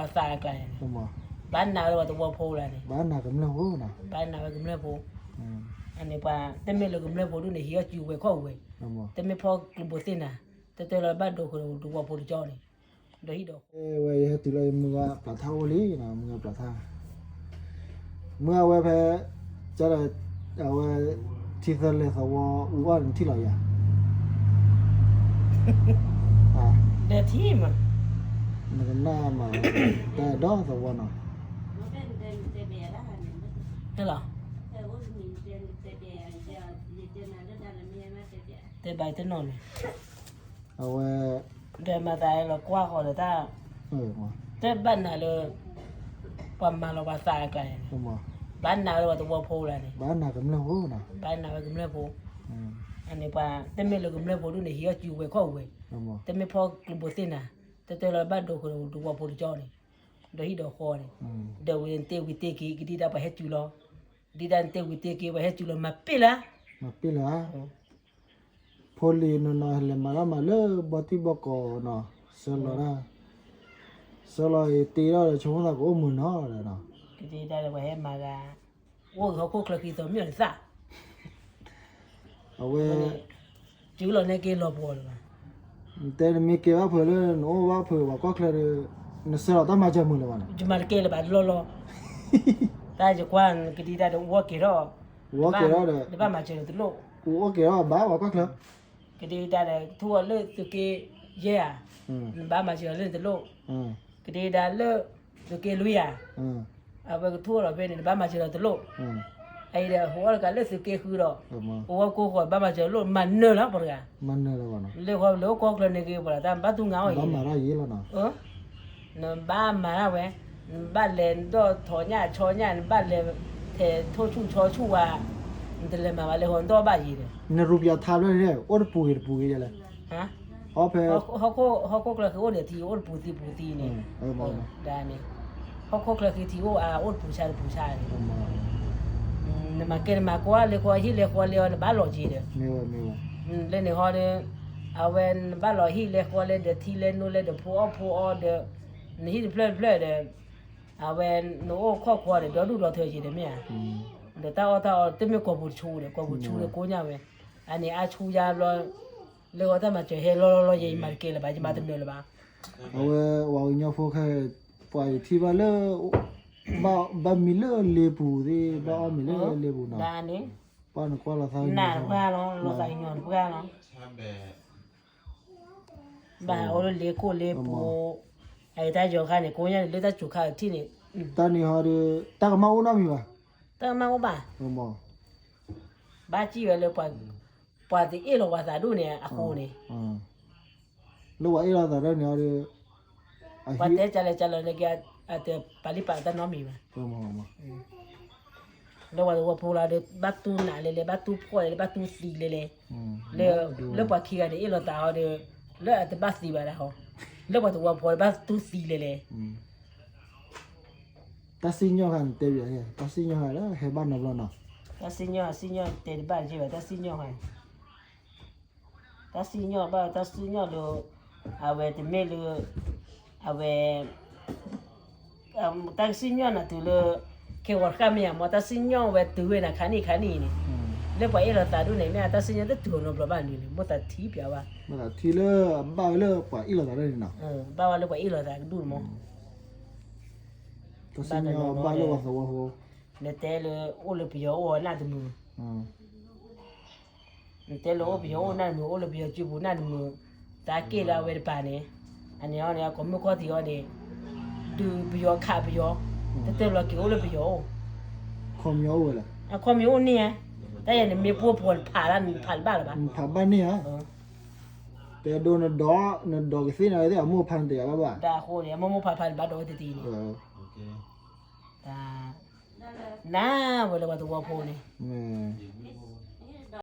ပှၤသးအကျါန့ၣ်, ဘၣ်နာ်ဝဲပှၤသဝီဖိလၢန့ၣ်, ဘၣ်နာ်ကမျၢၢ်ဖိ, ဘၣ်နာ်ဝဲကမျၢၢ်ဖိ, အန့ၣ်ပှၤ တမ့ၢ်လၢကမျၢၢ်ဖိဒ်န့ၣ် ဟံးအီၣ်စုဝဲခီၣ်ဝဲ, တမ့ၢ်ဖီကျိဘိသ့ၣ်နၤ, တတဲလီၤဘၣ်ဒိဃုာ်ဒီးသဝီဖိတကၠီန့ၣ်, ဒီးဟံၣ်ဒီးဃီ, ဝဲယဟဲတုၤလၢမုၢ်ဂၤပျၢၤထါအိၣ်လံ, မုၢ်ဂၤပျၢၤထါ, မုၢ်ဂၤဝဲဖဲ, ကဒီး, အဝဲ, ထံသၢလဲၤသဝီအူအီၣ်န့ၣ်ထံၣ်လီၤယၤ, ဒီးထံၣ်မး, နကနၣ်မး, တၢ်ဒီသဝီနီၤ, ဟဲလီၤ, တဲဘၣ်တနီၤန့ၣ်, အဝဲ, ဒီးမၤသးလီၤကွၢ်ဃီၤဒီးတၢ်, တဲဘၣ်နၤလၢ, ပှၤမၤလီၤပှၤသးအကျါန့ၣ်, ဘၣ်နာ်ဝဲပှၤသဝီဖိလၢန့ၣ်, ဘၣ်နာ်ကမျၢၢ်ဖိ, ဘၣ်နာ်ဝဲကမျၢၢ်ဖိ, အန့ၣ်ပှၤ တမ့ၢ်လၢကမျၢၢ်ဖိဒ်န့ၣ် ဟံးအီၣ်စုဝဲခီၣ်ဝဲ, တမ့ၢ်ဖီကျိဘိသ့ၣ်နၤ, တတဲလီၤဘၣ်ဒိဃုာ်ဒီးသဝီဖိတကၠီန့ၣ်, ဒီးဟံၣ်ဒီးဃီန့ၣ်, ဒီးဝံၤနတဲဝံၤတ့ၢ်က့ၤ ကဒံဒါပှၤဟဲစုလီၤ, ဒံဒါနတဲဝံၤတ့ၢ်က့ၤ ပှၤဟဲစုလီၤ မၤပ့ၢ်လၢ, မၤပ့ၢ်လၢ ဖိလံၤနီၢ်နီၢ်ဟဲလဲၤမၤလီၤမးလၢဘီတံၢ်ဘီကီးနီၤ, ဆၢလီၤဒၣ်, ဆၢလီၤအံၤတ့ထီၣ်ဒီး ဆိကမိၣ်သးကအိၣ်မုာ်နီၤဒီး, ကဒံဒါဒီးပှၤဟဲမၤဂၤ, အိၣ်ဂ့ၤဟီၣ်ခိၣ်ချၢဃံသီမ့ၢ်အီၤတသၣ်, အဝဲ, တုၤလီၤန့ၢ်က့ၤလီၤပှီၢ်လၢၤဘၣ်, နတဲနမ့ၢ်ကဲဘၣ်ဖုးလၢနအိၣ်ဘၣ်ဖုးပှၤကီၢ်ချၢဒီး, နဆၢလီၤတၢ်မၤစၢၤမုာ်လၢၤဘၣ်န့ၣ်, ယမၤတကဲလၢၤဘၣ်လီၢ်လီၢ်, တၢ်ယကွၢ်ကဒံဒါဒီး အိၣ်က့ၤထီၣ်, အိၣ်က့ၤထီၣ်ဒီး, နဘၣ်မၤစၢၤဒီးတလိၣ်, အိၣ်က့ၤထီၣ်ဘၣ်ပှၤကီၢ်ချၢ, ကဒံဒါဒီး ကထူၣ်အီၤလၢသုးက့ယဲၢ်ဧါ, နဘၣ်မၤစၢၤဒီးလၢတလိၣ်, ကဒံဒါလၢ, သုးက့လွံၢ်ဧါ, အဝဲကထူၣ်အီၤဒီးဖဲန့ၣ် နဘၣ်မၤစၢၤဒီးတလိၣ်, အအံၤဒီး ဟိအီၣ်တကးလၢသုးက့ဃုဒီး, ပဝဲကိးဃီၤဘၣ်မၤစၢၤလိၣ် မၤနၢၤလီၤပှၤတဂၤ, လၢဃီလၢအိၣ်ကီၢ်ချၢန့ၣ်က့ၤပှၤလၢတၢ်ဘၣ်တူၢ်ငါအီၣ်အံၤ, နဘၣ်မၤဒၣ်ဝဲ, နဘၣ်လဲၤဒီးထိးညၣ်ဆီညၣ် နဘၣ်လဲၤ, ထဲးထိၣ်ဆူၣ်ဆီဆူၣ်ဝဲ, နတလဲၤမၤဘၣ်လၢဃီနဒီဘၣ်ယံၤဒီး, နရူပယၤထါဖျၢၣ်န့ၣ် အိၣ်တပူၤဂ့ၤတပူၤဂ့ၤယလဲၣ်, ဟီၣ်ခိၣ်ချၢဃံအိၣ်န့ၣ်ထံအိၣ်တပူၤသံပူၤသံန့ၣ်, ဒ်န့ၣ်, ဟီၣ်ခိၣ်ချၢဃံထံအိၣ်အအိၣ်တပူၤဆါတပူၤဆါန့ၣ်, နမၤကဲနမၤကွၢ်လၢဃီဟံၣ်လဲၤဃီလဲၤအီၤ နဘၣ်လီၤက့ၤဒီး, လၢန့ၣ်ဟီဒီး, အဝဲနဘၣ်လီၤဟံၣ်လဲၤဃီလဲၤဒီးထံလဲၤနိလဲၤဒီးဖိအီၣ်ဖိအီဒီး, နဟံၣ်တဖျၢၣ်တဖျၢၣ်ဒီး, အဝဲနအိၣ်ခိးကွၢ်ဒီး ဒီဒူၣ်ဒီထၢက့ၤဒီးမ့ၢ်ဧါ, ဒီးတၢ်အီၣ်တၢ်အီတမ့ၢ်ကိာ်ပူၤတဆူဒီး ကိာ်ပူၤတဆူဒီးကိးညါဝဲ, အန့ၣ်အါဆူယါဘျီ, လၢဃီတၢ်မၤစၢၤဟဲလီၤလီၤလီၤ ယဲယမၤတကဲလၢၤဘၣ် ယမၤတနၢၤလၢၤဘၣ်, အဝဲပှၤကညီဖိခဲ, ပှၤယထံၣ်ဘၣ်လၢ, ဘၣ်မံၤလၢလ့ပူၤသ့ၣ် ဘၣ်အီၣ်မံၤလၢလ့ပူၤနီၤ, ပှၤနကွၢ်လီၤသး, နၢ်တပှၢ်လီၤ လီၤသးကညီၤတပှၢ်လီၤ, ဘၣ်ဟးအိၣ်လၢလ့ခိၣ်လ့ပူၤ, အတၢ်ယီၤခါန့ၣ် ကိးညါန့ၣ် လၢတၢ်စူၤခါထံၣ်န့ၣ်, တၢ်န့ၣ်ဟီဒီး တၢ်ကမၣ်အိၣ်နီတမံၤဘၣ်, တၢ်ကမၣ်အိၣ်ဘၣ်, ဘၣ်စံၣ်ဝဲလၢ, ပှၤတအ့ၣ်လိာ်ပှၤသးဒူၣ်န့ၣ်အဃိန့ၣ်, လၢပှၤအ့ၣ်လိာ်သးဒူၣ်န့ၣ်ဒီး, ပှၤတဲကလဲၤကလဲၤန့ၣ်က့ၤ, အတပာ်လံပာ်တၢ်နီတမံၤဘၣ်, လၢပှၤသဝီဖိလီၤဒီး ဘၣ်တူၢ်နးလဲၤလဲၤ ဘၣ်တူၢ်ဖှီၣ်လဲၤလဲၤ ဘၣ်တူၢ်သံလဲၤလဲၤ, လၢပှၤခံဂၤန့ၣ်အ့ၣ်လိာ်သးအီၤဒီး, လၢအတဘၣ်သံဘၣ်ဒၣ်ဟီ, လၢပှၤသဝီဖိဒီးဘၣ်တူၢ်သံလဲၤလဲၤ, တၢ်စံၣ်ညီၣ်ခါန့ၣ်တဲဘၣ်, တၢ်စံၣ်ညီၣ်ခါလၢဟဲဘၣ်နီတဘျီနီၤ, တၢ်စံၣ်ညီၣ် စံၣ်ညီၣ်တဲတဘၣ်က့ၤဘၣ် တၢ်စံၣ်ညီၣ်ခါန့ၣ် တၢ်စံၣ်ညီၣ်ဘၣ် တၢ်စံၣ်ညီၣ်ဒီး, အဝဲတမ့ၢ်လၢ, အဝဲ, တၢ်ကစံၣ်ညီၣ်နၤတုၤလၢ, ခဲဂီၤတဃၣ်မ့ၢ်ဧါ မ်တၢ်စံၣ်ညီၣ်ဝဲတုၤဝဲနၤခါနံၣ်ခါနံၣ်န့ၣ်, လၢပှၤအ့ၣ်လိာ်သးဒူၣ်န့ၣ် မ့ၢ်အတၢ်စံၣ်ညီၣ်တတုၤနီတဘျီဘၣ်န့ၣ် မိၣ်သးထံပျးဘၣ်, မိၣ်သးထံလၢအဘၣ်ဝဲလၢပှၤအ့ၣ်လိာ်သးဒူၣ်န့ၣ်နီၤ, ဘၣ်ဝဲလၢပှၤအ့ၣ်လိာ်သးကဒူၣ်န့ၣ်မး, တၢ်စံၣ်ညီၣ်ဘၣ်လၢပှၤသဝီဖိ, နတဲလၢအိၣ်လၢပယီၤအိၣ်နၢ်တမုာ် နတဲလၢအိၣ်ပယီၤအိၣ်နၢ်တမုာ် အိၣ်လၢပယီၤစုပူၤနၢ်တမုာ်, တၢ်က့ၣ်လၢအဝဲတပၤန့ၣ်, အန့ၣ်အီၤန့ၣ် အကိးမုၢ်ခီၣ်ထံးအီၤန့ၣ်, ဒုးပယီၤခးပယီၤ, တတၢၢ်လီၤက့ၤအိၣ်လၢပယီၤအိၣ်, အခီပညီအိၣ်န့ၢ်ဧါ, တၢ်ယၤန့ၣ်မ့ၢ်ပှိၢ်ဖှီၣ်တဖးလၢနဖးတဘၣ်လၢၤဘၣ်, နဖးဘၣ်န့ၢ်ဧါ, တဲဒိနဒီး, နဒီးကသ့ၣ်နၤသ့ၣ်အမိၢ်ဖးနတယာ်ဘၣ်ဘၣ်, တၢ်အဃိန့ၣ် အမိၢ်မိၢ်ဖးဖးနဘၣ်ဒီးဝဲတတံၤန့ၣ်, တၢ် နၤဝဲလၢပှၤသဝီဖိန့ၣ်,